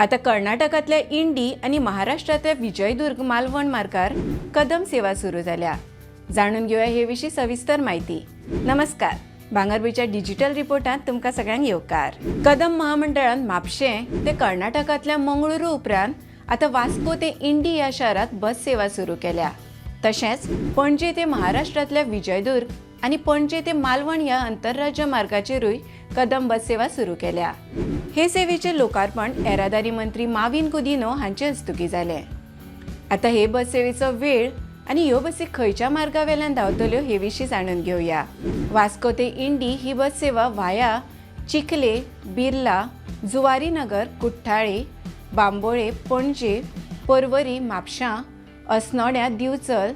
आतां कर्नाटकांतल्या इंडी आनी महाराष्ट्रांतल्या विजयदुर्ग मालवण मार्गार कदंब सेवा सुरू जाल्या. जाणून घेवया हे विशीं सविस्तर म्हायती. नमस्कार, भांगरभूंयच्या डिजिटल रिपोर्टांत तुमकां सगळ्यांक येवकार. कदंब महामंडळान म्हापशें ते कर्नाटकांतल्या मंगळुरू उपरांत आतां वास्को ते इंडी ह्या शहरात बस सेवा सुरू केल्या. तशेंच पणजे ते महाराष्ट्रांतल्या विजयदुर्ग आनी पणजे ते मालवण ह्या आंतरराज्य मार्गाचेरूय कदंब बस सेवा सुरू केल्या. हे सेवेचें लोकार्पण येरादारी मंत्री माविन गुदिन्हो हांचे हस्तुकीं जालें. आतां हे बस सेवेचो वेळ आनी ह्यो बसी खंयच्या मार्गा वेल्यान धांवतल्यो हे विशीं जाणून घेवया. वास्को ते इंडी ही बस सेवा वाया चिखले, बिर्ला, जुवारीनगर, कुठ्ठाळे, बांबोळे, पणजे, पर्वरी, म्हापशां, अस्नोड्या, दिवचल,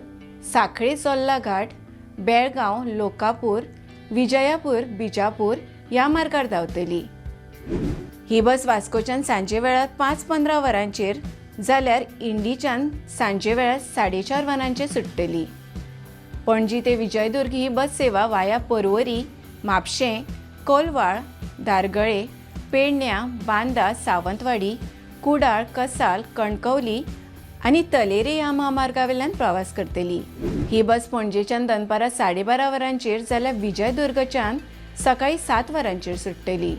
साखळे, चोर्ला घाट, बेळगांव, लोकापूर, विजयापूर, बिजापूर ह्या मार्गार धांवतली. ही बस वास्कोच्यान सांजे वेळार 5:15 वरांचेर जाल्यार इंडीच्यान सांजे वेळार 4:30 वरांचेर सुट्टली. पणजी ते विजयदुर्ग ही बस सेवा वाया पर्वरी, म्हापशें, कोलवाळ, धारगळे, पेडण्या, बांदा, सावंतवाडी, कुडाळ, कसाल, कणकवली आनी तलेरे ह्या म्हामार्गावेल्यान प्रवास करतली. ही बस पणजेच्यान दनपारां 12:30 वरांचेर जाल्यार विजयदुर्गच्यान सकाळी 7 वरांचेर सुट्टली.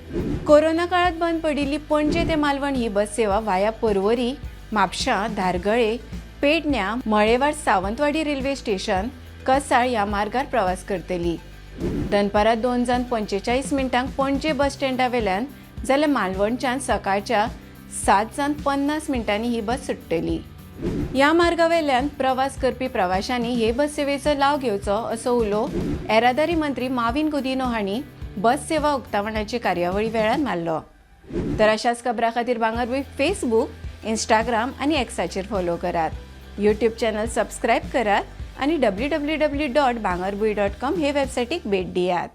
कोरोना काळात बंद पडिल्ली पणजे ते मालवण ही बस सेवा वाया पर्वरी, म्हापशां, धारगळे, पेडण्या, मळेवाड, सावंतवाडी रेल्वे स्टेशन, कसाळ ह्या मार्गार प्रवास करतली. दनपारां 2 जावन 45 मिनटांक पणजे बस स्टँडा वेल्यान जाल्यार मालवणच्यान सकाळच्या 7 जावन 50 मिनटांनी ही बस सुट्टली. ह्या मार्गावेल्यान प्रवास करपी प्रवाशांनी हे बस सेवेचो लाव घेवचो असो उलो येरादारी मंत्री माविन गुदिन्हो हांणी बस सेवा उक्तावणाचे कार्यावळी वेळार मारलो. तर अशाच खबरां खातीर भांगरभूंय फेसबूक, इंस्टाग्राम आनी एक्साचेर फॉलो करात. यूट्यूब चॅनल सबस्क्रायब करात आनी www.bhangarbhuin.com हे वेबसायटीक भेट दियात.